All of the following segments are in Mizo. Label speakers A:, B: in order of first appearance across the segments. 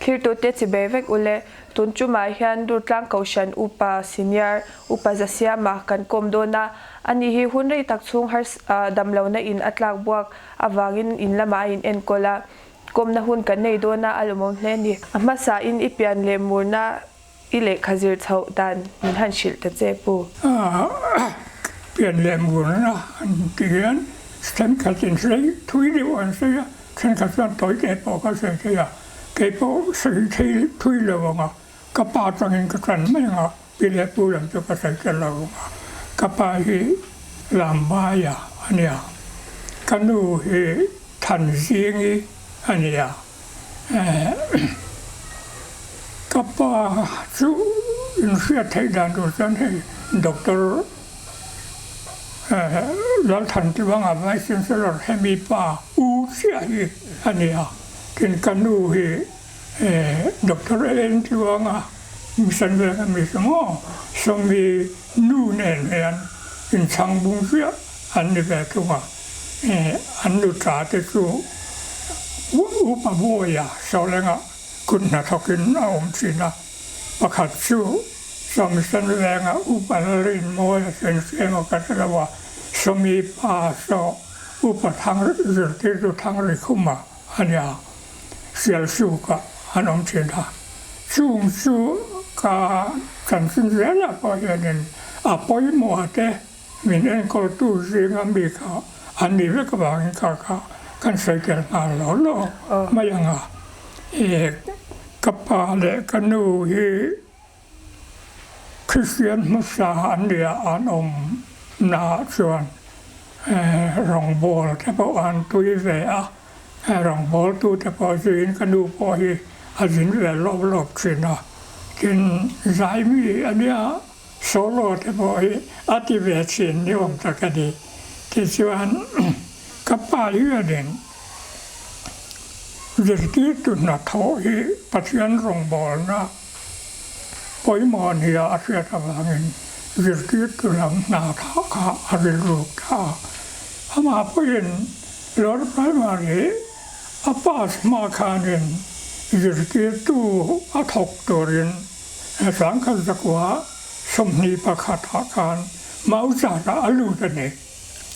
A: Thlirtute chibei vek ule, tun tumah hian Durtlang Kohhran Upa Senior Upa Zasiama kan kawm dawn a, ani hi hun rei tak chhung hars damlohna in a tlak buak avangin in lamah a in enkawl a, kawmna hun kan nei dawn a, a lawmawm hle a ni. A hmasa in i pian leh murna i lehkha zir chhoh dan min han hrilh ta che pu.
B: Pian leh murna an ti hian thenkhat in hrei thui deuh an sawi a, thenkhat chuan tawi teh pawh ka sawi thei a, kei pawh sawi thei thui lo ang a, ka pa atangin ka tan mai ang a, pi leh pu lam chu ka sawi tel lo ang a, ka pa hi Lambaia a nia, ka nu hi Thanzingi a nia. Ka pa chu inhriat theih dan tur chuan hei Doctor Lalthantluanga Vice Chancellor hemi pa u chiah hi a ni a, tin ka nu hi Doctor Ellen Tluanga Mission Veng a mi chu maw sawmi nu nen hian inchhang bung chiah an ni ve thung a. An nuta te chu Upa Bawia Sawlenga kut hnathawkin a awm thin a, pakhat chu Sawmsen Venga Upa Lalrinmawia Senhri emaw ka hre lo a, Sawmi pa saw Upa Thang zirtirtu Thangrikhuma a nia, Sialsukah an awm thin a. Chung chu ka chanchin zelah pawh hianin a pawimawh te Min enkawltu zinga mi kha an ni vek avangin kha kha kan sawi tel nghal lo lo mai ang a. E, ka pa leh ka nu hi Kristian hmasa an ni a, an awm naah chuan rawngbawl te pawh an tui ve a, rawngbawltu te pawh zuiin ka nu pawh hi a zin ve lawp lawp thin a. Tin, zaimi a nia. Solo te pawh hi a ti ve thin ni awm tak a ni. Tichuan, ka pa hianin zirtirtu hnathawh hi Pathian rawngbawlna pawimawh nia a hriat avangin zirtirtu lam hna thah kha a rilruk ta a. Amah pawhin Lower Primary a pass hma khanin zirtirtu a thawk turin Sangkhat zakua 21 ah khan Mauzar ah a lut a ni.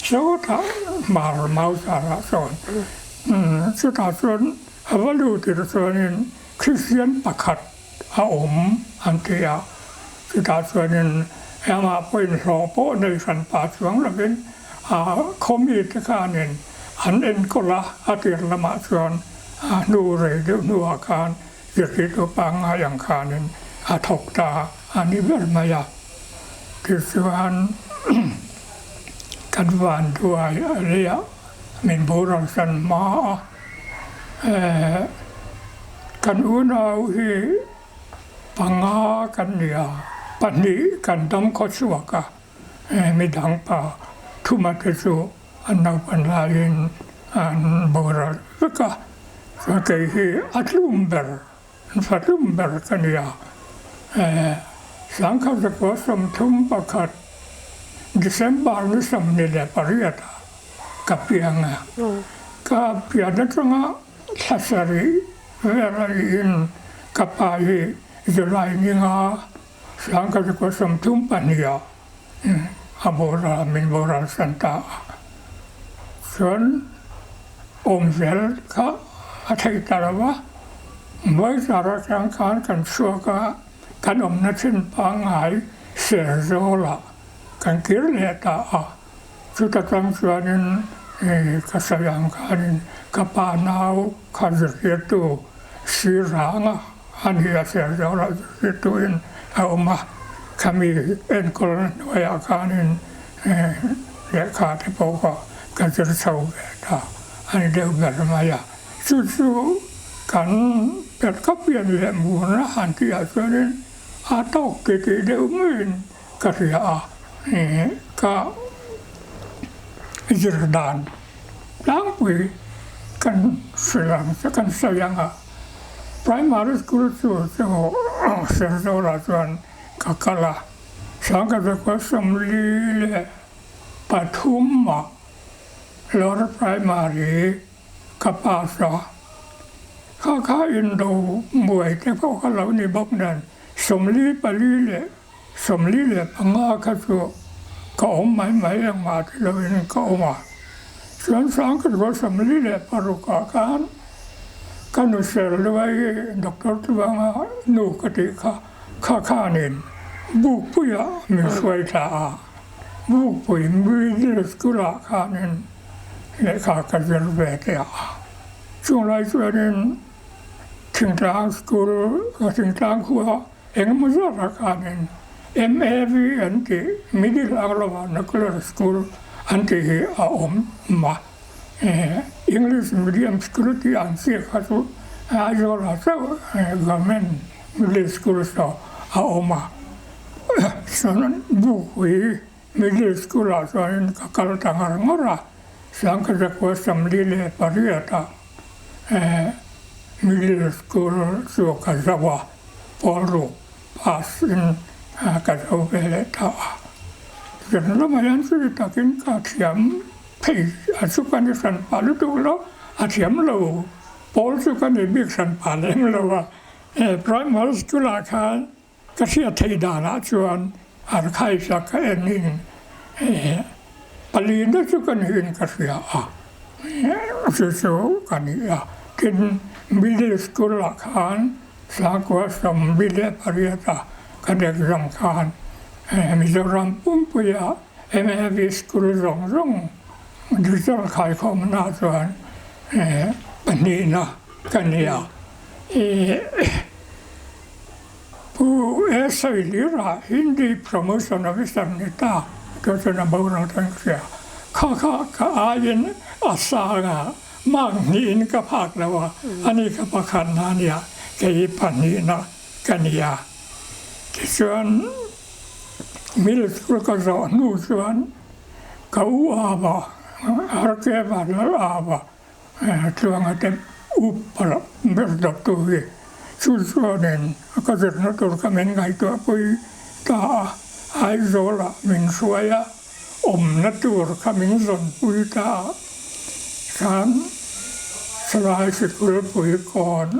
B: Sawtah Mar Mauzar ah chuan chutah chuan a va lut tir chuanin Kristian pakhat a awm an ti a, chutah chuanin amah pawhin hlawh pawh nei hran pah chuang lovin a khaw mite khanin an enkawl a, a tir lamah chuan a hnu rei deuh hnuah khan Zirtirtu pangngai ang khanin a thawk ta a ni ber mai a. Tichuan kan vanduai a ria min boral san hma a, kan unau hi panga kan ni a, pahnih kan dam khaw chhuak a, midang pa thuma te chu An naupan laiin an boral vek a, chuan kei hi a tlum ber, an fa tlum ber ka ni a. 1931 December ni 28 ah ka piang a, ka pian atanga thla sarih vel a niin ka pa hi July ni nga 1932 ah A boral min boral san ta a, chuan awmzel kha a theih ta lo va, Vawichar atang khan kan chhuak a, kan awmna thin pangngai Serzawl-ah kan kir leh ta a, chuta tang chuanin ka sawi ang khanin ka pa nau kha zirtirtu Siranga A ni a Serzawl-ah zirtirtuin a awm a, khami enkawl hnuaiah khanin lehkha te pawh kha ka zir chho ve ta a ni deuh ber mai a. Chu chu kan pet ka pian leh murna han tihah chuanin a tawk ti tih deuh maiin ka hria a, ka zir dan tlangpui kan hrilh ang che kan sawi ang a. Primary school chu chu Serzawl-ah chuan ka kal a, 1943 ah Lower Primary ka pass a. Kha kha indo buai te pawh kha lo ni bawk nen 44 leh 45 kha chu ka awm mai mai engmah ti loin ka awm a. Chuan 1946 ah khan ka nu Serluai Doctor Tluanga nu ka tih kha kha khanin Bukpuiah min hruai thla a. Bukpui Middle School ah khanin lehkha ka zir ve teh a. Chunglai chuanin thingtlang school thingtlang khua engemaw zawkah khanin MAV an tih Middle Anglo Vernacular School an tih hi a awm a. English Medium School tih ang chi kha chu Aizawlah chauh Government Middle School saw a awm a. Chuan Bukpui Middle School ah chuanin ka kal ta ngar ngar a, 1948 ah Middle School chu ka zo a, pawl ruk pass in ka zo ve leh ta a. Zan lamah hian chumi takin ka thiam phei a chu ka ni hran pah lutuk lo, a thiam lo pawl chu ka ni bik hran pah lem lo a, Primary School ah khan Ka hriat theih danah chuan archives-a ka en in palina chu ka niin ka hria a, chu chu ka ni a. Tin, middle school-ah khan 1948-a kan exam khan Mizoram pumpuia MAV school zawng zawng result khaikhawmna chuan pahnihna ka ni a. Pu Sailira Hindi Promotion Officer ni ta chu chuan a boral tan hria. Kha kha ka aiin a sang a, mark hnihin ka phak lo a, ani ka pakhatna a nia, kei pahnihna ka ni a. Tichuan middle school ka zawh hnu chuan ka u ava, RK Vanlal ava, Tluanga te up a ber dawttu hi chu chuanin ka zirna tur kha min ngaihtuahpui ta a, Aizawlah min hruai a, awmna tur kha min zawnpui ta a, khan Salai Sikulpui kawn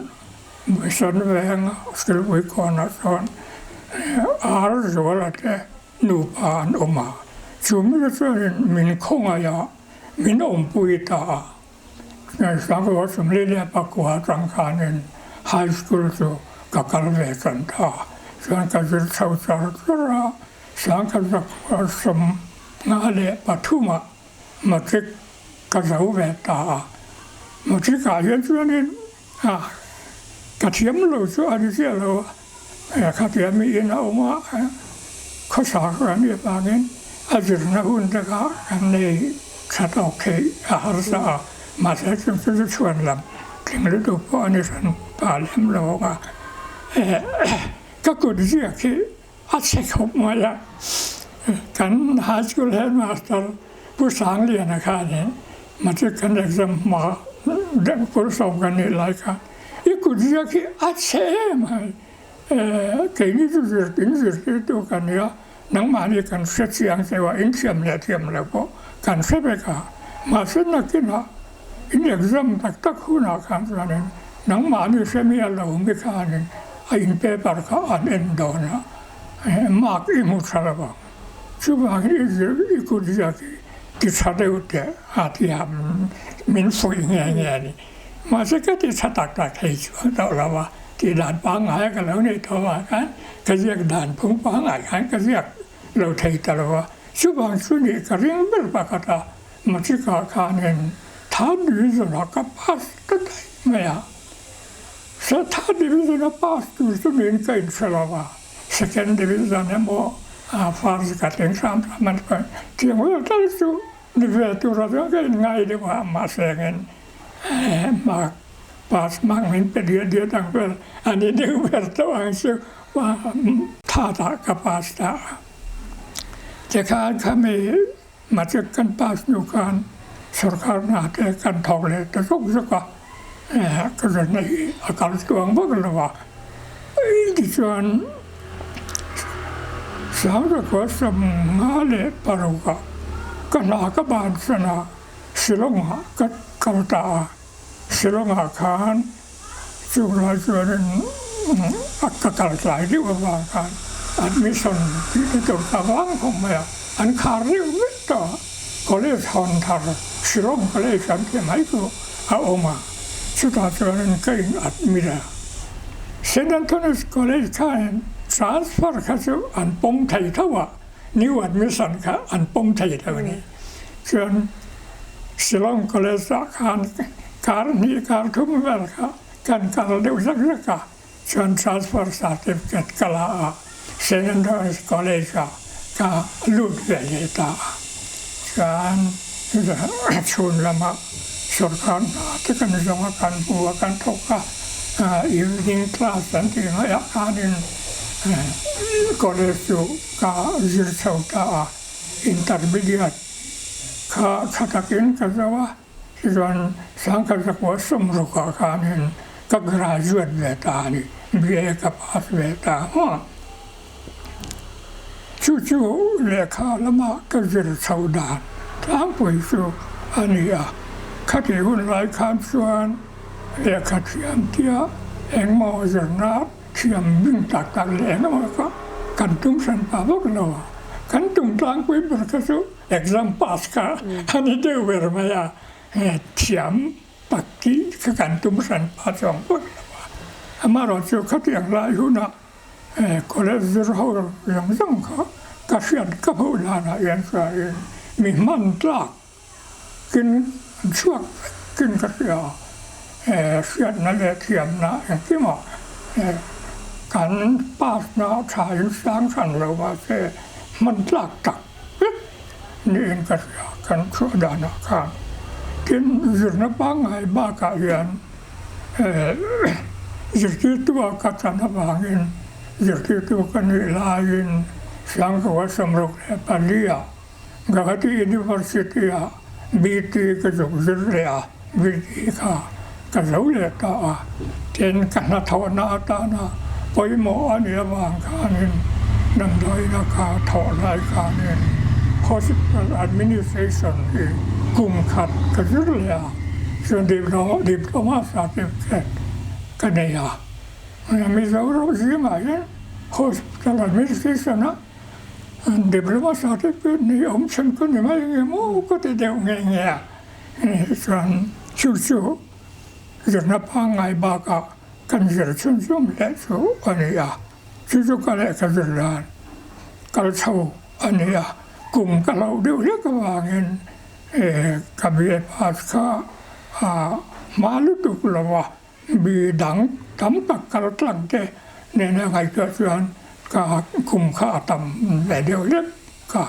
B: Mission Veng Sikulpui kawnah chuan Ar Zuala te nupa an awm a, chu mi chuanin min khawngaih a. Min awmpui ta a, 1949 atang khanin high school chu ka kal ve tan ta a, chuan ka zir chho char char a, 1953 ah matric ka zo ve ta a, matric ah hian chuanin ka thiam lo chu a ni chiah lo a, khatia miin a awm a, khawsa ka nih avangin a zirna hun te kha kan nei tha tawk theih a harsa a, mahse chung chu chu chhuan lam tling lutuk pawh a ni hran pah lem lo ang a, ka kut ziak hi a chhe khawp mai a, kan high school headmaster Pu Sangliana khanin matric kan exam hma deuh pur sawm kan nih lai khan i kut ziak hi a chhe em ai, keini chu zirtin zirtirtu kan nia, nangmahni kan hre chiang cheu a, in thiam leh thiam lo pawh kan hre vek a, mahse nakinah in exam tak tak hunah khan chuanin nangmahni hre miah lo mi khanin a in paper kha an en dawn a, mark i hmu tha lo ang. Chuvangin i zir i kut ziak hi ti tha deuh teh a ti a, min fuih nghe nghe a ni. Mahse ka ti tha tak tak thei chuang tawh lo a, tih dan pangngai a ka lo neih tawh avang khan ka ziak dan phung pangngai khan ka ziak lo thei ta lo a. Chuvang chu nih ka ring ber pakhat a, matric ah khanin third division ah ka pass ta daih mai a. Third division a pass tur chu niin ka inhre lo a. Second division emaw first ka tling hram hram a ni pawh tiang vel tal chu ni ve tura chuan ka inngai deuh a mahse engin mark pass mark min pe diat diat ang vel a ni deuh ber tawh ang chu third ah ka pass ta a tikhan khami matric kan pass hnu khan sorkar hna te kan thawk leh ta zuk zuk a ka zirna hi a kal tluang vak lo a tichuan 1956 ah ka hna ka bansan a Shillong ah ka kal ta a Shillong ah khan. Chung lai chuanin a ka kal tlai deuh avang khan admission tih te tur ka vang khawp mai a, an khar deuh vek tawh a, college hawn thar Shillong College an ti mai chu a awm a, chutah chuanin ka in admit a. Saint Anthony's College khanin transfer kha chu an pawm thei tho a, new admission kha an pawm thei lo a ni. Chuan Shillong College ah khan kar hnih kar thum vel kha kan kal deuh zak zak a, chuan transfer certificate ka la a, Saint Andrews College ah ka lut ve leh ta a. Chuan chhun lamah sorkar hna te kan zawng a, kan hmu a, kan thawk a, evening class an tih ngaiah khanin college chu ka zir chho ta a. Intermediate kha tha takin ka zo a, tichuan sangkhat zakua sawmrukah khanin ka graduate ve ta a ni, BA ka pass ve ta a. Chu chu lehkha lama ka zir chho dan tlangpui chu a ni a, khatih hun lai khan chuan lehkha thiam tia engmaw zirna Thiam bing tak tak leh engemaw kha kan tum hran pah vak lo a, kan tum tlangpui ber kha chu exam pass kha a ni deuh ber mai a, thiam tak tih kha kan tum hran pah chuang vak lo a. Amaherawhchu khatiang lai hunah college zir ho zawng zawng kha ka hriat ka hmuh danah hian chuanin mi hman tlak Kin an chhuak vek kin ka hria a, hriatna leh thiamna engkimah kan pass na a tha in sang hran lo mahse hman tlak tak vek niin ka hria kan chhuah danah khan. Tin, zirna pangngai bakah hian zirtirtu-a ka tan avangin zirtirtu ka nih laiin Sangkua sawmruk leh pali-ah Guwahati University ah BT ka zuk zir leh a, BT kha ka zo leh ta a, tin ka hnathawhna atana pawimawh a nih avang khanin damdawiina kha thawh lai khanin Hospital Administration hi kum khat ka zir leh a, chuan diploma certificate ka nei a, Mizoram zingah hian Hospital Administration ah Diploma certificate ni awm chhan ka ni mai nge maw ka ti deuh nghe nghe a, chuan chu chu zirna pangngai bakah kan zir chhunzawm leh chu a ni a, chu chu ka lehkha zir dan kal chho a ni a, kum ka hlauh deuh hlek avangin ka BA pass kha a hma lutuk lo a. Mi dang tam tak kal tlang te nena ngaihtuah chuan ka kum kha a tam ve deuh hlek a.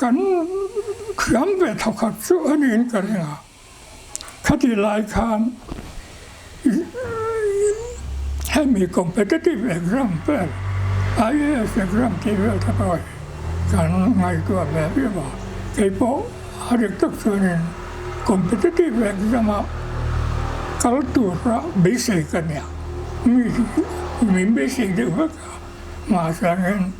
B: Kan thiam ve thawkhat chu a niin ka ring a. Khatih lai khan hemi competitive exam vel IAS exam tih vel te pawh hi kan ngaihtuah ve viau a. Keipawh A dik tak chuanin competitive exam ah kal tura beisei ka nia, mi hi min beisei deuh vek a, mahsangin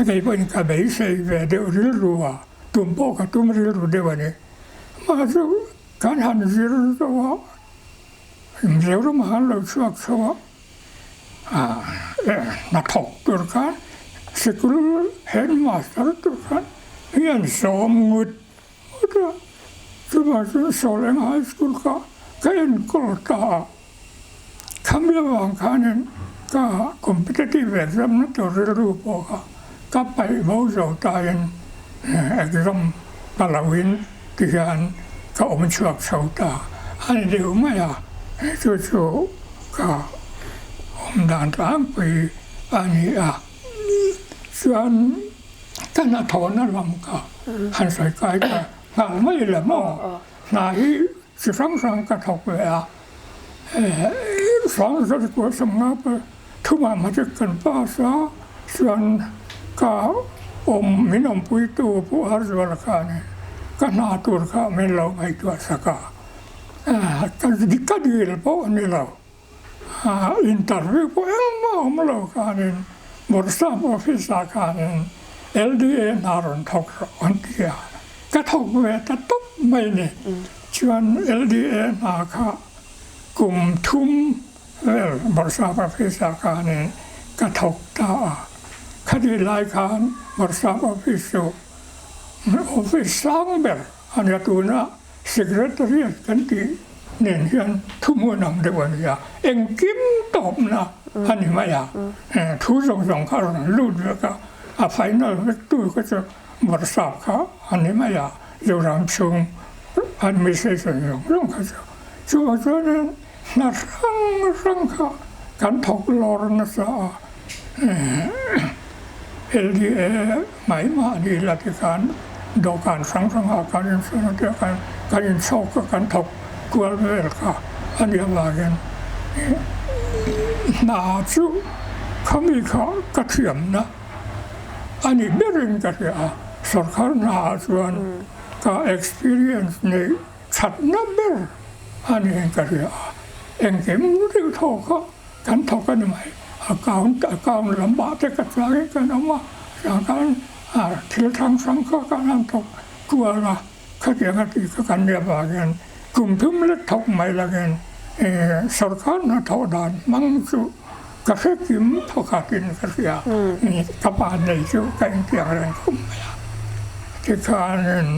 B: kei pawhin ka beisei ve deuh rilru a, tum pawh ka tum rilru deuh a ni. Mahse kan han zir zo a, Mizoram ah an lo chhuak chho a, hnathawk tur khan sikul headmaster tur khan hi an sawm ngut ngut a, chuvang chuan Sawleng High School kha ka enkawl ta a, khami avang khanin ka competitive exam na tur rilru pawh kha ka paih bo zo tain exam ka lo in tihian ka awm chhuak chho ta a ni deuh mai a, chu chu ka awm dan tlangpui a ni a, chuan ka hnathawhna lam ka han sawi kai ta nghal mai le maw, hna hi chi hrang hrang ka thawk ve a, Sangzarkua Sangha pa thumah matric kan pass a, chuan ka awm min awmpuitu Pu Arzuala khanin ka hna tur kha min lo ngaihtuah sak a, ka dil pawh a ni lo. Interview pawh engmah awm lo khanin Bawrhsap office ah khanin LDA hna rawn thawk rawh an ti a, ka thawk ve ta tawp mai ni. Chuan LDA hna kha kum thum vel Bawrhsap office ah khanin ka thawk ta a. Khati lai khan Bawrhsap office chu office sang ber a nia tuna Secretariat kan tih nen hian thuhmun ang deuh a nia, engkim tawpna a ni mai a, thu zawng zawng kha a rawn lut vek a, a final vek tu kha chu Bawrhsap kha a ni mai a, Zoram chhung administration zawng zawng kha chu chuvang chuanin hna hrang hrang kha kan thawk lawr nasa a, LDA mai mahni la tikhan dawhkan hrang hrangah kan insawn a tia khan kan inchhawk a kan thawk kual vel kha a nih avangin hna chu khami kha ka thiamna a nih berin ka hria a, sorkar hnaah chuan ka experience neih thatna ber a niin ka hria a, engkim deuh thaw kha Kan thawk a ni mai. Account account lamah te ka chuangin kan awm a, tiang khan thil hrang hrang kha kan han thawk kual a, khatiang a tih kha kan nih avangin kum thum lek thawk mai langin sorkar hnathawh dan hmang chu ka hre kim thawkhatin ka hria. Ka pa nei chu ka intiang reng khawp mai a. Tikhanin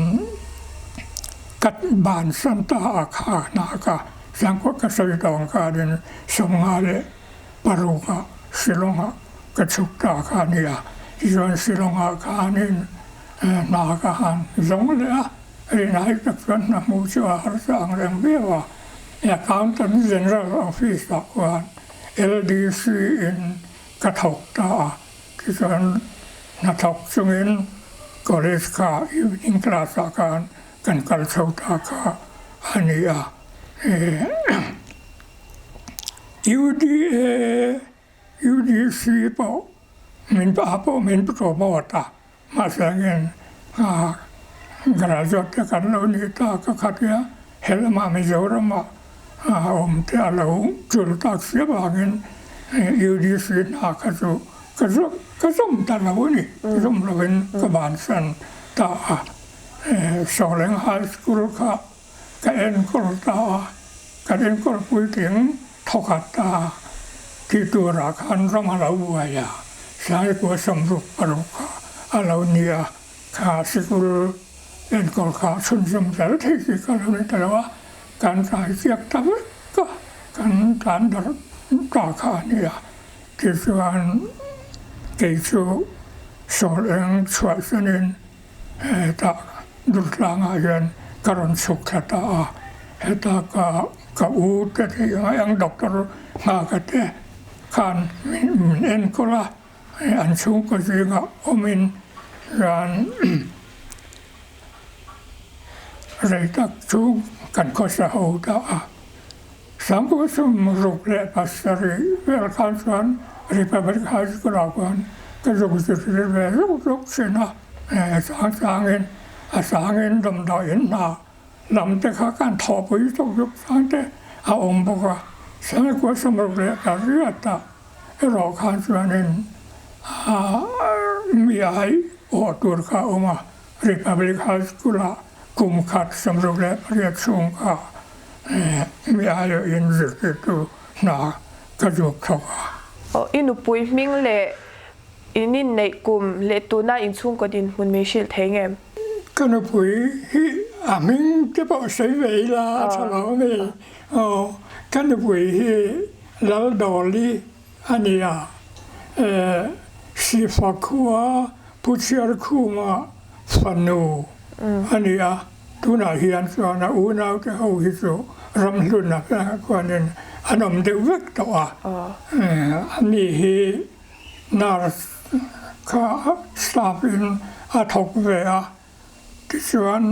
B: ka bansan ta a kha hna kha. Tlangkawt ka sawi tawng khanin 56 ah Shillong ah ka chhuk ta kha a nia. Tichuan Shillong ah khanin hna ka han zawng leh a, rinai tak chuan hna hmuh chu a harsa ang reng viau a. Accountant General Office ah khuan LDC in ka thawk ta a, tichuan hna thawk chungin college kha evening class ah khan kan kal chho ta kha a ni a. UDA, UDC pawh min a pawh min promote a, mahse angin graduate te kan lo ni ta ka khat ia, helamah Mizoramah awm te a lo tul tak si avangin UDC hna kha chu ka ka zawm ta lo a ni, zawm lovin ka bansan ta a. Sawleng High School kha ka enkawl ta a, kan enkawl puitling thawkhat ta tih turah khan ram a lo buai a, Saikua 66 kha a lo ni a, kha sikul enkawl kha chhunzawm zel thei chi ka lo ni ta lo a, kan tlai chiak ta vek a, kan tlan darh ta kha a ni a, tichuan kei chu Sawleng chhuahsanin Hetah Durtlangah hian ka rawn chhuk thla ta a, heta ka ka u te thei ang eng doctor nghaka te khan min enkawl a, an chhungkaw zingah awmin chuan rei tak chu kan khawsa ho ta a. 67 vel khan chuan Republic High School ah khuan ka zuk zirtir ve zuk zuk thin a, chang changin a sangin damdawiin hna lam te kha kan thawhpui zuk zuk chang te a awm bawk a, 68 ah erawh khan chuanin mi ai awh tur kha a awm a, Republic High School ah kum khat 68 chhung kha mi aiawhin zirtirtu hna ka zuk thawk a.
A: Aw, i nupui hming leh in inneih kum leh tuna inchhungkaw dinhmun min hrilh thei ngem?
B: Ka nupui hi a hming te pawh sawi ve ila a tha lo a mi. Aw, ka nupui hi Laldawli a ni a, Sifa khua Pu Chhiarkhuma fanu a ni a, tunah hian chuan a unaute ho hi chu ramhlun ah khuanin an awm deuh vek tawh a, ani hi nurse kha staff in a thawk ve a, tichuan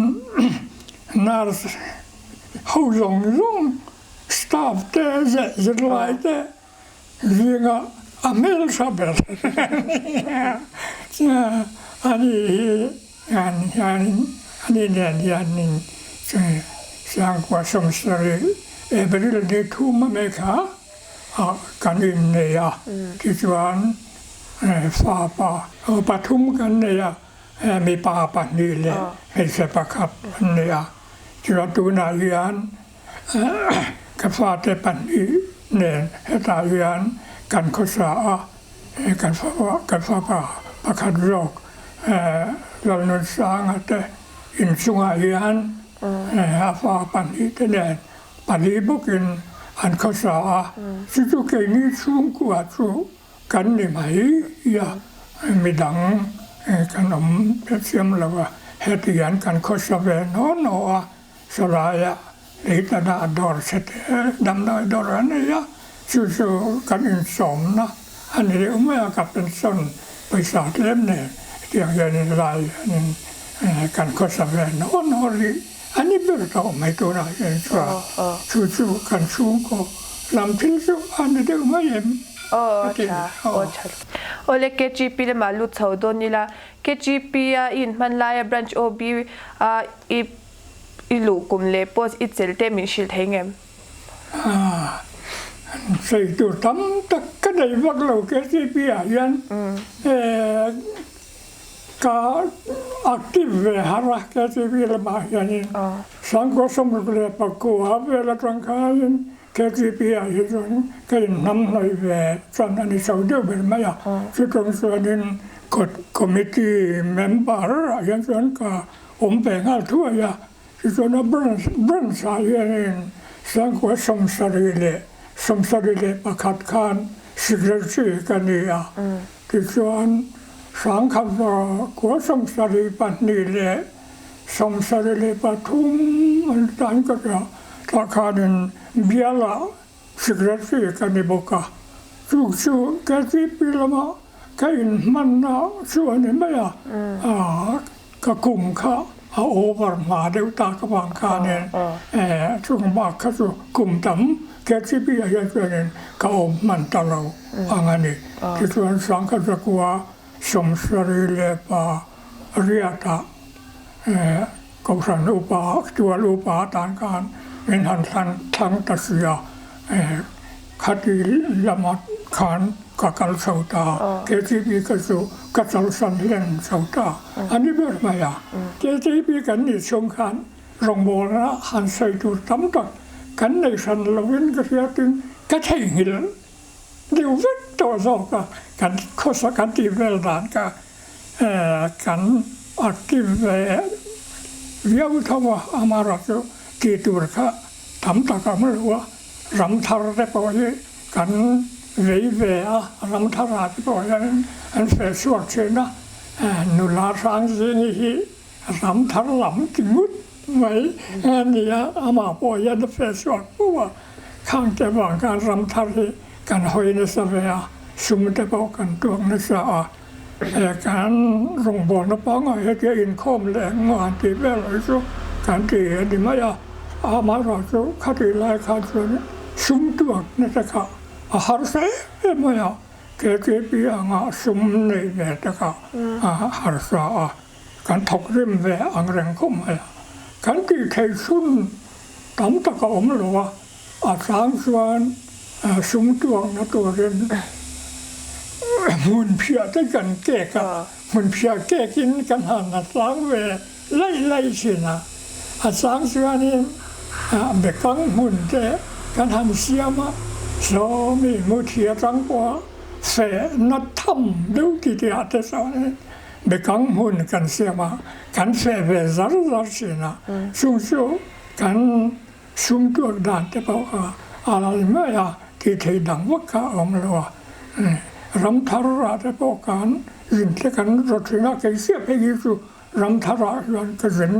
B: nurse ho zawng zawng staff te zirlai te Zinga a hmeltha ber ani hi ani nen hianin 1970 April ni thum a mai kha kan innei a, tichuan fapa pathum kan nei a, mipa pahnih leh hmeichhe pakhat an nei a. Chuan tunah hian ka fate pahnih nen hetah hian kan khawsa a, kan fapa pakhat zawk Lalnunsanga te inchungah hian a fa pahnih te nen pali bawkin an khawsa a, chu chu keini chhungkua chu Kan ni mai a, midang kan awm hrethiam lo a, heti hian kan khawsa ve naw naw a, sawlaia leitana dawr chhe te damdawi dawr an nei a, chu chu kan insawmna a ni deuh mai a, ka pension pawisa tlem nen hetiang hianin lai hianin kan khawsa ve naw naw rih a ni ber tawh mai tunah hian chuan chu chu kan chhungkaw lam thil chu a ni deuh mai em?
A: Aw a tha, aw tha. Awle KGP lamah lut chho dawn ila, KGP a i inhman laia branch OB a i i luh kum leh post i chelh te min hrilh thei ngem?
B: Sawi tur tam tak ka nei vak lo KGP ah hian ka active ve har a KGP lamah hianin Sangkua sawmruk leh pakua vel atang khanin KTP ah hi chuan ka inhnamhnawih ve chuan a ni chho deuh ber mai a, chutawng chuanin committee member ah hian chuan ka awm ve nghal thuai a, tichuan a branch branch ah hianin Sangkua 71 khan secretary ka ni a, tichuan Sangkhat kua 73 an tan ka tia tah khanin bialah secretary ka ni bawk a, chu chu KTP lama ka inhmanna chu a ni mai a, ka kum kha a over hma deuh tak avang khanin chung bak kha chu kum tam KTP ah hian chuanin ka awm hman ta lo ang a ni. Tichuan Sangkhat Zakua 78-ah Kohhran upa, tual upa atan khan min han thlan thlang ta si a, khati lamah khan ka kal chho ta, KTP ka chu ka chawlhsan hlen chho ta a ni ber mai a. KTP kan nih chhung khan rawngbawlna han sawi tur tam tak kan nei hran lovin ka hriatin ka theihnghilh deuh vek tawh zawk a, kan khawsa kan tih vel dan kha kan active ve viau tho a, amaherawhchu tih tur kha tam tak a awm lo a, ram thar te pawh hi kan vei ve a, ram thar ah te pawh hian an feh chhuak thin a, nula hrang zing hi ram thar lam ti ngut mai a ni a, amah pawh hian a feh chhuak fo a, khang te vang khan ram thar hi kan hawi nasa ve a, sum te pawh kan tuak nasa a, he kan rawngbawlna pangngai hetia inkhawm leh engmaw han tih vel hi chu kan ti a ni mai a, amaherawhchu khatih lai khan chuan sum tuak nasa kha a harsa em em mai a, KTP anga sum neih ve te kha a harsa a. Kan thawk rim ve ang reng khawp mai a, kan tih theih chhun tam tak a awm lo a, a chang chuan sum tuakna turin hmun phiah te kan kek a, hmun phiah kekin kan han a tlang ve laih laih thin a, a chang chuanin bekang hmun te kan han siam a, sawmi muthi atang pawha fehna tham deuh titih ah te chuanin Bekang hmun kan siam a, kan feh ve zar zar thin a, chung chu kan sum tuak dan te pawh kha a lal mai a, tih theih dang vak kha a awm lo a. Ram thar ah te pawh khan zin te kan raw thin a, kei chiah phei hi chu ram thar ah hian ka zin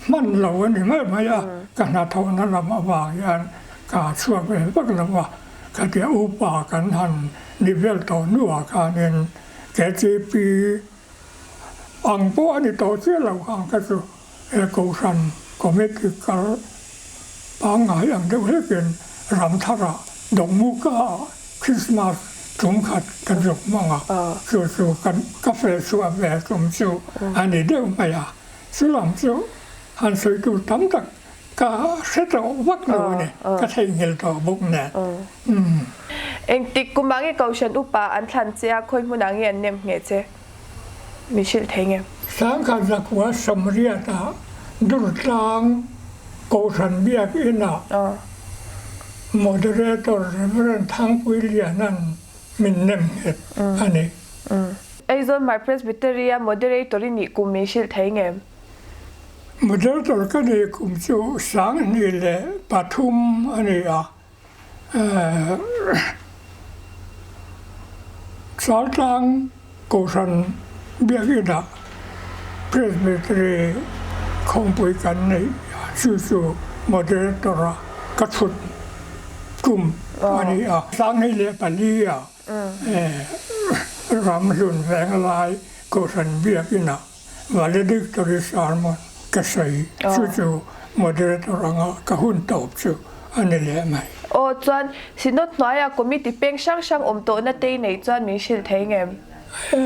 B: hman lo a ni mai mai a, ka hnathawhna lam avang hian ka chhuak ve vak lo a, khatia upa kan han ni vel tawh hnuah khanin KTP ang pawh a ni tawh chiah lo ang kha chu he Kohhran Committee kal pangngai ang deuh hlekin Ramthara Dawhmuka ah Christmas tum khat ka zuk hmang a, chu chu ka feh chhuah ve tum chu a ni deuh mai a, chulam chu han sawi tur tam tak Ka hre tawh vak lo a ni, ka theihnghilh tawh bawk nen.
A: Engtik kum ah nge Kohhran upa an thlan che a, khawi hmunah nge an nem ngheh che? Min hrilh thei nge?
B: Sangkhat zakua Sawmriata Durtlang Kohhran Biakinah Moderator Rev. Thangpui Liana'n min nem nghet a ni.
A: Aizawl Hmar Presbytery-a Moderator i nih kum min hrilh thei ngem?
B: Moderator ka nih kum chu 2003 a ni a. Chaltlang Kohhran Biakinah Presbytery khawmpui kan neih chu chu Moderator-a ka chhut tum a ni a. 2004 ah Ramhlun Venglai Kohhran Biakinah Valedictory sermon ka sawi chu chu moderator anga ka hun tawp chu a ni leh mai.
A: Aw chuan Synod hnuaia committee peng hrang hrang awm tawhna te i neih chuan min hrilh thei ngem?
B: E,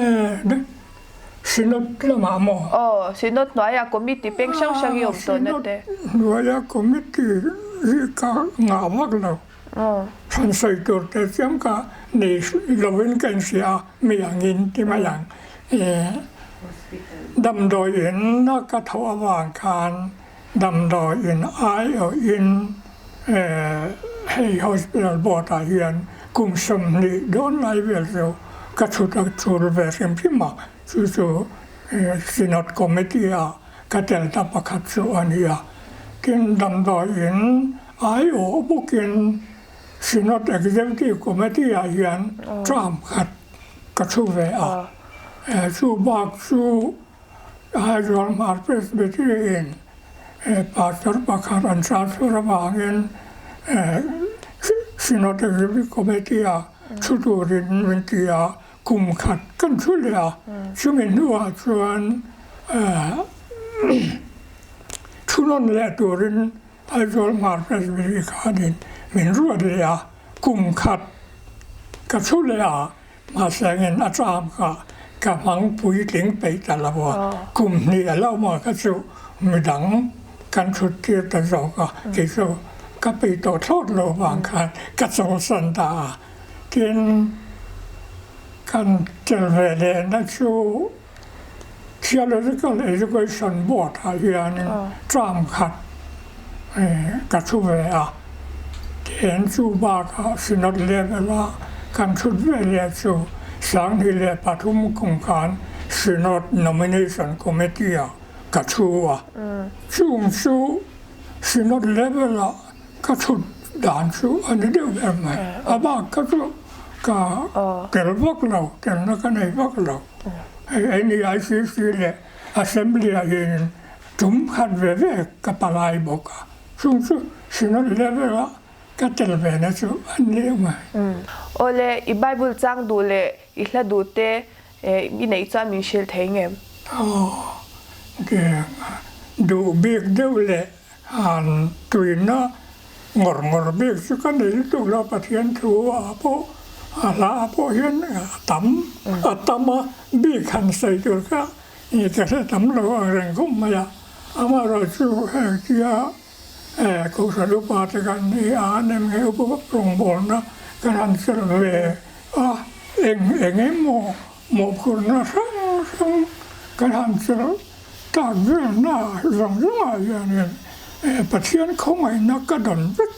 B: Synod lamah maw?
A: Aw, Synod hnuaia committee peng hrang hrang i awm tawhna te.
B: Synod hnuaia committee hi ka ngah vak lo. Thlan sawi tur te chiam ka nei lovin ka inhria a, mi angin ti mai ang. Damdawi in a ka tho avang khan damdawi in aiawhin hei hospital board ah hian kum 20 dawn lai vel chu ka chhut a chul ve hrim hrim a, chu chu Synod Committee ah ka tel ta pakhat chu a ni a. Tin, damdawi in aiawh bawkin Synod Executive Committee ah hian term khat ka thu ve a. Chu bak chu Aizawl Hmar Presbytery in Pastor pakhat an transfer avangin Synod Executive Committee ah thu turin min ti a, kum khat kan thu leh a. Chumi hnuah chuan thunawn leh turin Aizawl Hmar Presbytery khanin min ruat leh a, kum khat ka thu leh a, mahsengin a term kha ka hmang puitling peih ta lo a, kum hnih a lo maw kha chu midang kan thut tir ta zawk a, kei chu ka peih tawh thlawt lo vang khan ka chawlsan ta a, tin kan tel ve lehna chu Theological Education Board ah hianin term khat ka thu ve a, tihian chu bakah Synod level a kan thut ve leh chu 2003 kum khan Synod Nomination Committee ah ka thu a, chung chu Synod level ah ka thut dan chu a ni deuh ber mai, a bak kha chu ka tel vak lo, telna ka nei vak lo. Hei NEICC leh Assembly ah hianin tum khat ve ve ka palai bawk a, chung chu Synod level ah ka tel ve na chu an ni mai.
A: Awle, i Bible chang duh leh i hla duh te i neih chuan min hrilh thei ngem?
B: Aw, duh bik deuh leh Han tuina ngawr ngawr bik chu ka nei lutuk lo, Pathian thu ah pawh a hla ah pawh hian a tam a tam a, bik han sawi tur kha i ka hre tam lo ang reng khawp mai a, amaherawhchu heng tia Kohhran upa te kan ni a, nem nge upa rawngbawlna kan han chelh ve a, eng eng emaw mawhphurhna hrang hrang kan han chelh Tak velna zawng zawngah hianin Pathian khawngaihna ka dawn vek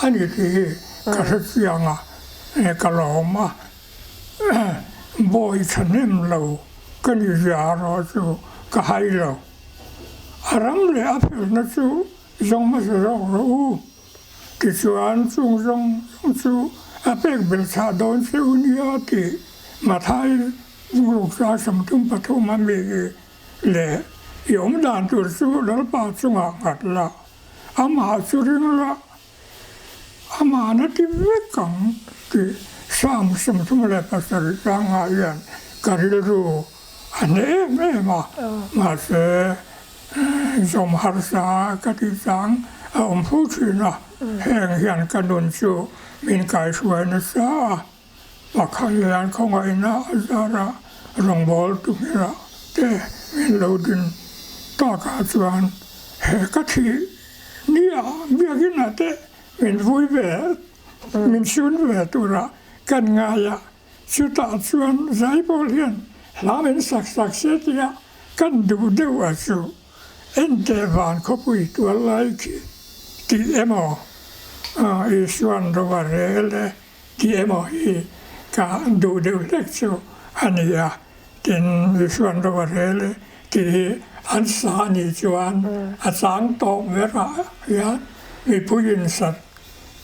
B: a ni tih hi ka hre chiang a, ka lawm a. Bawi thahnem lo ka ni zia erawh chu ka hai lo. A ram leh a felna chu zawng hmasa zawk rawh u. Tichuan chung zawng zawng chu a pek belh chhah dawn che u nia tih Mathai Ruksa 33 a mi leh i awm dan tur chu Lalpa chungah nghat la, amah chu ring la, amah na ti vek ang tih Psalm 37 changah hian ka rilru a hneh em em a, mahse zawm harsa ka tih chang a awm fo thin a, heng hian ka nun chu min kaihruai nasa a. Pakhat hian khawngaihna a zar a, rawngbawl tumira te min lo din takah chuan he ka thih nia biakina te min vui ve, min sun ve tura kan ngai a, chutah chuan zaipawl hian hla min sak sak se tia kan duh deuh a chu. Enteh van khawpui tual lai khi. tih emaw Isuan ro a rel e tih emaw hi ka duh deuh hlek chu a ni a. Tin, Isuan ro a rel e tih hi an sa a nih chuan a chang tawp berah hian mipuiin sat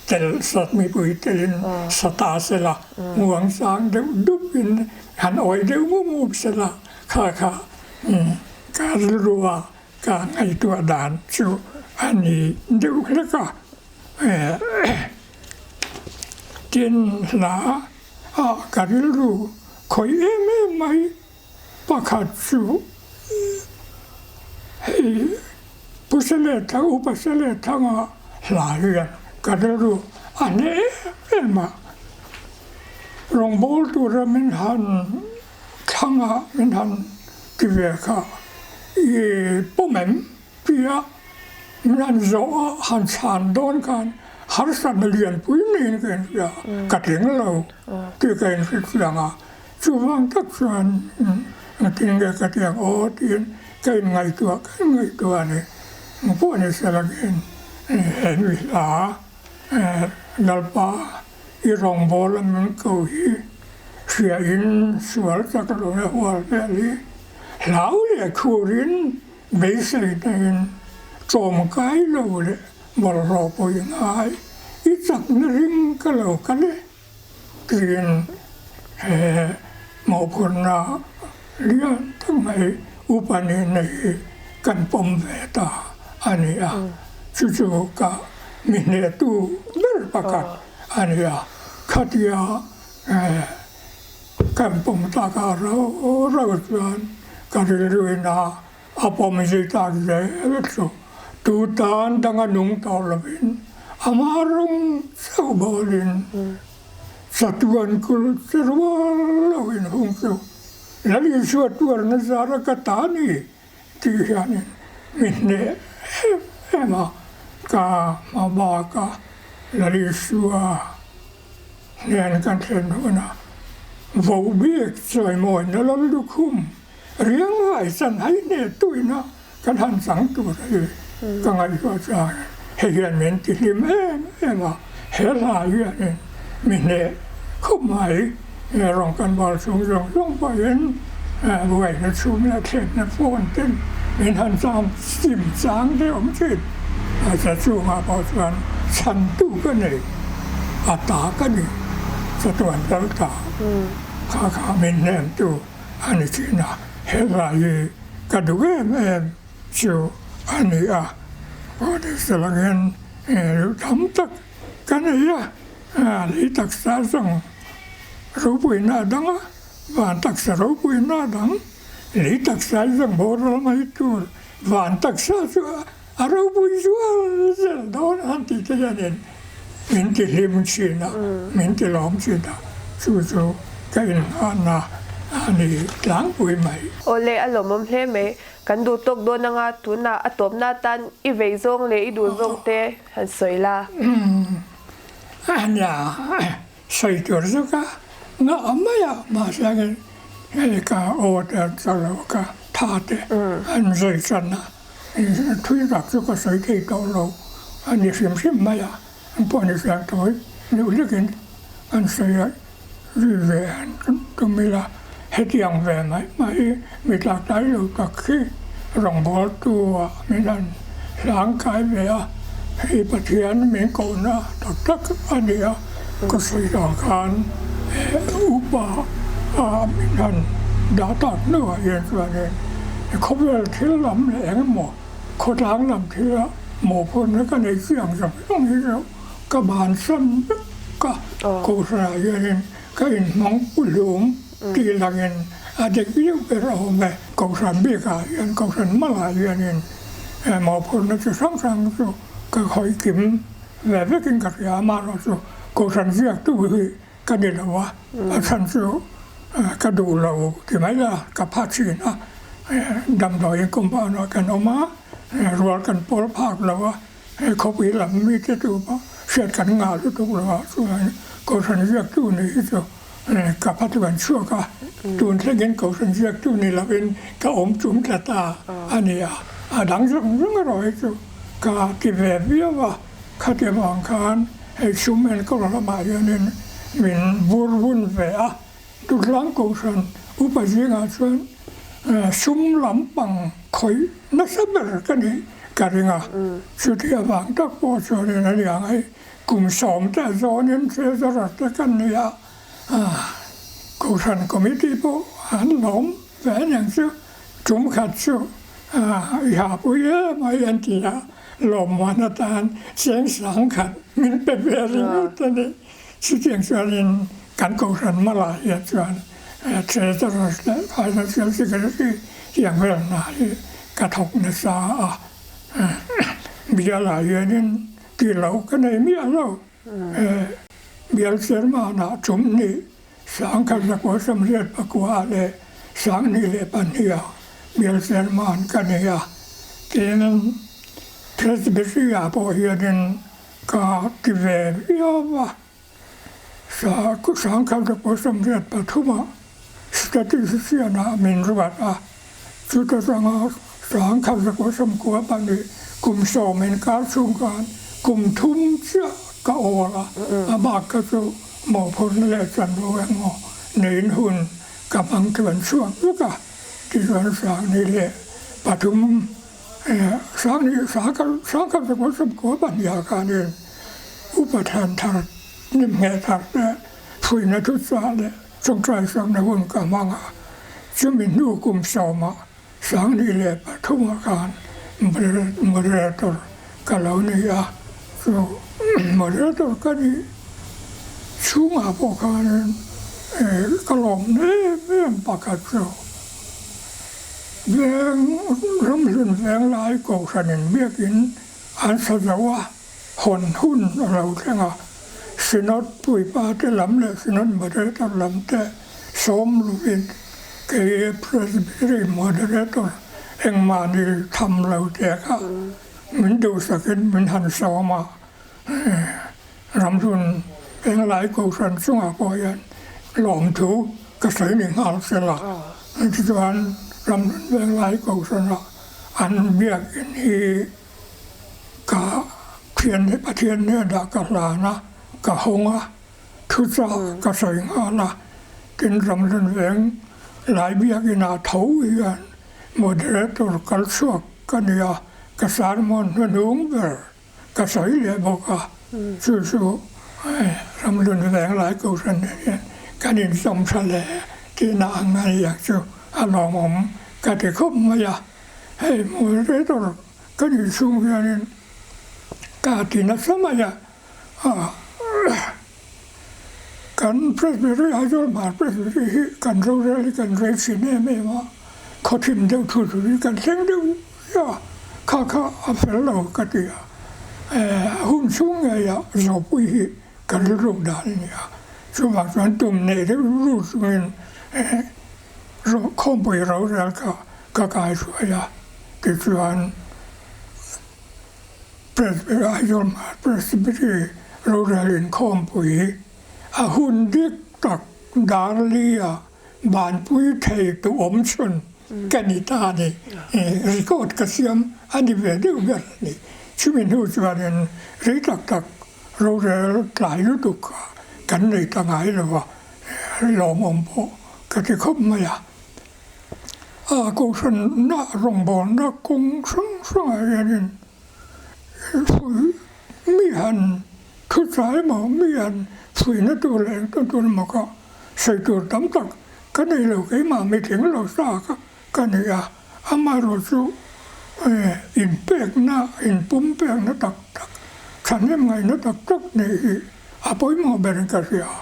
B: tel sat mipui telin sa ta sela, muang sang deuh dupin han awi deuh mup mup sela kha kha ka rilru a ka ngaihtuah dan chu a ni deuh hlek a. Tin, hla ah ka rilru khawih em em mai pakhat chu hei Pu Sele Upa Sele Thanga hla hian ka rilru a hneh em em a, rawngbâwl tura min han thlang a, min han ti ve kha i pawm em? Tia min han zawh a, han chhan dawn khan harsatna lianpui niin ka inhria, ka tling lo tih ka inhrethiam a, chuvang tak chuan engtin nge ka ti ang aw tiin ka inngaihtuah ka inngaihtuah a ni. Engpawh ni sela khian he mi hla Lalpa i rawngbâwl a min ko hi hriain sual chak lo na hual vel hi hlau leh khurin Beisei neiin tlawmkai lo leh bawlhhlawh pawh i ngai, i chakna ring ka lo kal e tiin he mawhphurhna lian tak mai upa nih nei hi kan pawm ve ta a ni a, chu chu ka mi hnehtu ber pakhat a ni a, khatia Kan pawm tak a rau rau chuan ka rilruin a a pawm zui tak zel chu tu tan danga nung tawh lovin ama rawng chauh bawlin chatuan kul che rual loin hung chu Lal Isua tuarna zara ka ta ni tih hianin mi hneh em em a, ka hma baka Lal Isua Hnen kan thlen hunah vohbik chawimawina lal lukhum riang vai chan hai hneh tuina kan han chang tur hi ka ngaihtuah chuan hei hian min ti hlim em em a, he hla hianin mi hneh khawp mai rawng kan bal chung zawng zawng pawhin buaina chhum leh thlenna phone ten min han cham chim chang te awm thin a cha chungah pawh chuan chhantu ka nei. A ta ka ni, chatuan kal ta kha kha min hnemtu a ni thin a, he hla hi ka duh em em chu a ni a, Pawhnistalangin duh tam tak ka nei a, lei taksa zawng ropuina a dang a, van taksa ropuina a dang, lei taksa zawng boral mai tur van taksa chu A ropui zual zel dawn an tih te hianin min ti hlim thin a, min ti lawm thin a, chu chu ka inhmanna a ni tlangpui mai.
A: Awle, a lawmawm hle mai. Kan duh tawk dawn anga tunah a tawpna atan i vei zawng leh i duh zawng te han sawi la.
B: Nia, sawi tur zawk a ngah mai a, mahse angin hei ka aw te an chak lo ka tha te an zui tan a. Thui tak chu ka sawi thei tawh lo a ni hrim hrim mai a, an pawh ni fiah tawi deuh hlekin an sawi a, zui ve an tum ila hetiang ve mai mai hi mi tlaktlai lo tak hi rawngbawltu ah min han hlangkai ve a, hei Pathian min kohna tak tak a ni a, ka sawi dan khan upa ah min han dah tak hnuah hian chuanin Khawvel thil lam leh eng emaw khawtlang lam thila mawhphurhna ka nei chiang zawng zawng hi chu ka bansan vek a, Kohhranah hianin ka inhmang hlum tih langin a dik viau ber a awm e. Kohhran bikah hian Kohhran malah hianin mawhphurhna chi hrang hrang chu ka khawih kim ve vekin ka hria a, amaherawhchu Kohhran ziaktu hi Ka ni lo a, a chhan chu ka duh lo ti mai la, ka pha thin a, damdawiin compound ah kan awm a, rual kan pawl phak lo a, khawpui lam mite chu pawh hriat kan ngah lutuk lo a, chuan Kohhran ziaktu nih hi chu ka pha chu kan chhuak a, tun thlengin Kohhran ziaktu ni lovin ka awm tum tlat a a ni a, a dang zawng zawng erawh hi chu ka ti ve viau a. Khati avang khan hei sum enkawl lamah hianin min vur vun ve a, Dutlang Kohhran upa zingah chuan sum lampang khawih nasa ber ka nih ka ring a, chuti avang tak pawh chuanin a liang hei kum sawm te zawnin treasurer te kan ni a, Kohhran committee pawh an lawm ve aniang chu, tum khat chu i hahpui em mai an ti a, lawmman atan cheng sang khat min pe ve ringawt a ni. Chutiang chuanin kan Kohhran hmalah hian chuan Treasurer leh Financial Secretary tiang vel hna hi ka thawk nasa a, bialah hianin tih loh ka nei miah lo. Bial Chairman-ah tum hnih sangkhat zakua sawmriat pakua leh sanghnih leh pahniha Bial Chairman ka nei a, tin Presbytery-ah pawh hianin ka ti ve viau a, sangkhat zakua sawmriat pathumah Statistician-ah min ruat a, chuta tanga sangkhat zakua sawmkua pahnih kum sawm inkar chhung khan kum thum chiah ka awl a, a bak kha chu mawhphurhna leh chanvo emaw neiin hun ka hmang tluan chhuak vek a, tichuan sangni leh pathum sangni sangkhat zakua sawmkua pahniha khanin upa than thar nimhneh thar te fuihna thuchah leh Chawngtlai sakna hun ka hmang a, chumi hnu kum sawmah Sangni leh pathumah khan moderator ka lo ni a, chu moderator ka nih chhungah pawh khanin ka lawm em em pakhat chu veng ramhlun venglai kohhranin biakin an sa zo a. Hawn hun a lo thleng a, Synod puipa te lam leh Synod Moderator lam te sawm lovin kei Presbytery Moderator engmah ni tham lo te kha min duhsakin min han sawm a, Ramhlun Penglai Kohhran chungah pawh hian lawmthu ka sawi ni nghal sela, tichuan Ramhlun Penglai Kohhranah an biakin hi Ka thian hi Pathian hnenah ka hlan a, ka hawng a, thuchah ka sawi nghal a, tin Ramhlun Veng lai biakinah tho hian moderator kal chhuak ka ni a, ka sermon hnuhnung ber ka sawi leh bawk a, chu chu Ramhlun Veng lai Kohhran nen hian kan inzawm tha hle tihna ang a ni ang chu a lawmawm ka ti khawp mai a. Hei moderator ka nih chhung hianin ka ti nasa mai a, kan Presbytery Aizawl Hmar Presbytery hi kan rorel hi kan rei thin em em a, khaw thim deuh thu thu hi kan thleng deuh ziah a, kha kha a fel lo ka ti a, hun chhung ngeiah zawhpui hi kan rilruk dan a ni a, chuvang chuan tum nei deuh ru chungin Khawmpui rorel kha ka kai hruai a, tichuan Presbytery Aizawl Hmar Presbytery rorel inkhawmpui a hun dik tak Darli-a banpui thei tu awm chhun ka ni ta a ni. Record ka siam a ni ve deuh ber a ni. Chumi hnu chuanin rei tak tak rorel tlai lutuk kha kan nei ta ngai lo a. Lawmawm pawh ka ti khawp mai a, a kohhranna rawngbawlna kawng hrang hrangah hianin mi han thu tlai emaw mi han fuihna tur leh engtin tur emaw kha sawi tur tam tak ka nei lo keimah mitling lo sa kha ka ni a, amaherawhchu inpekna inpumpekna tak tak thahnem ngaihna tak tak neih hi a pawimawh berin ka hria a,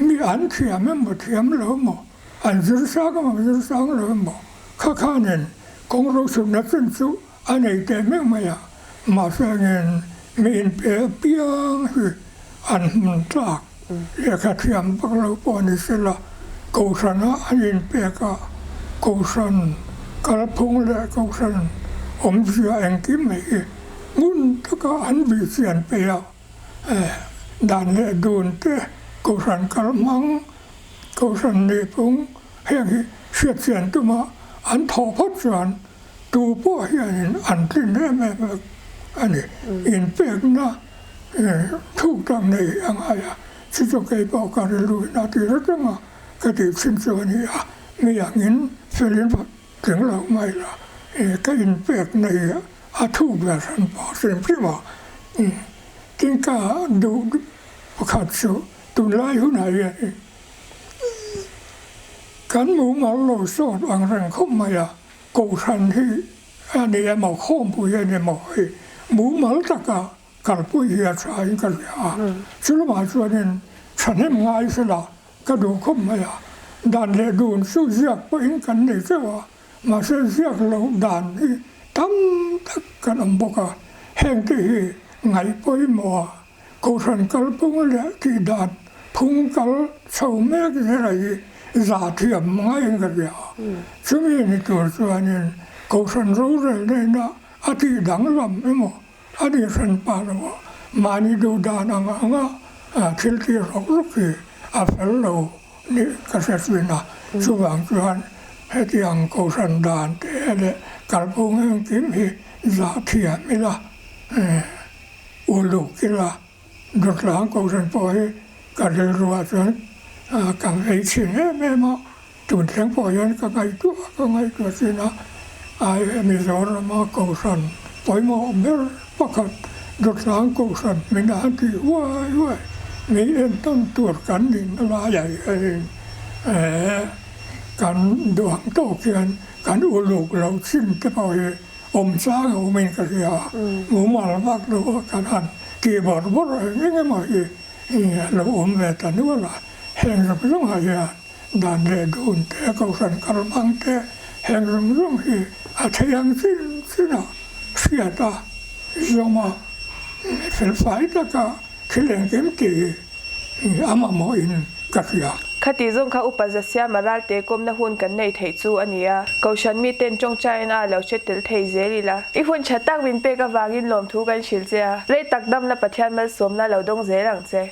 B: mi an thiam emaw thiam lo emaw, an zir sang emaw zir sang lo emaw kha khanin kawng rosutna chin chu a nei teh meuh mai a, mahse engin mi inpe apiang hi an hmun tlak lehkha thiam vak lo pawh ni sela Kohhrana an inpek a, Kohhran kalphung leh Kohhran awmzia engkim mai hi ngun taka an bihchian peih a. Dan leh dun te, Kohhran kal hmang, Kohhran nihphung heng hi hriatchian tuma an thawh phawt chuan tu pawh hianin an tlin em em vek a ni. Inpekna Thuk tak nei a ngai a, chu chu kei pawh ka rilru in a ti ret reng a, ka tih thin chu a ni a, mi angin felin tling lo mai la, ka inpek nei a thuk ber hran pawh hrim hrim a, tin ka duh pakhat chu tunlai hunah hian kan mumal lo sawt ang reng khawp mai a, kohhran hi a ni emaw khawmpui a ni emaw hei mumal taka kalpui hi a tha in ka hria a, chu lamah chuanin thahnem ngai sela ka duh khawp mai a, dan leh dun chu ziak pawhin kan nei teuh a, mahse ziak loh dan hi tam tak kan awm bawk a, hengte hi ngaih pawimawh a, kohhran kalpung leh tih dan phung kal chho mek zela hi za thiam ngaiin ka hria a, chumi ni tur chuanin kohhran rorel nena a tih danglam emaw A ni hran pah lo a, mahni duh dan ang anga thil tih rawk rawk hi a fel lo nih ka hre thin a. Chuvang chuan hetiang kohhran dan te leh kalphung engkim hi zah thiam ila, uluk ila, Dawtlang kohhran pawh hi ka rilruah chuan ka vei thin em em a. Tun thleng pawh hian ka ngaihtuah ka ngaihtuah thin a, ai Mizorama Kohhran pawimawh ber pakhat Dawtlang Kohhran min a han tih huai huai mi entawn tur kan nihna laiah hianin kan duang tawk hian kan uluk lo chin te pawh hi awm chang a awmin ka hria a, mumal vak lo a kan han tih bawrh bawrh eng eng emaw hi a lo awm ve ta nual a, heng zawng zawngah hian Dan leh dun te, kohhran kal hmang te, heng zawng zawng hi a thei ang chin chin a hriat a, zawm a, felfai taka thil engkim tih hi a mamawhin ka hria.
A: Khati zawng kha Upa Zasiama ralte kawmna hun kan nei theih chu a ni a, Kohhran miten tawngtaina a lo hre tel thei zel ila. I hun tha tak min pek avangin lawmthu kan hrilh che a, rei tak damna Pathian malsawmna lo dawng zel ang che.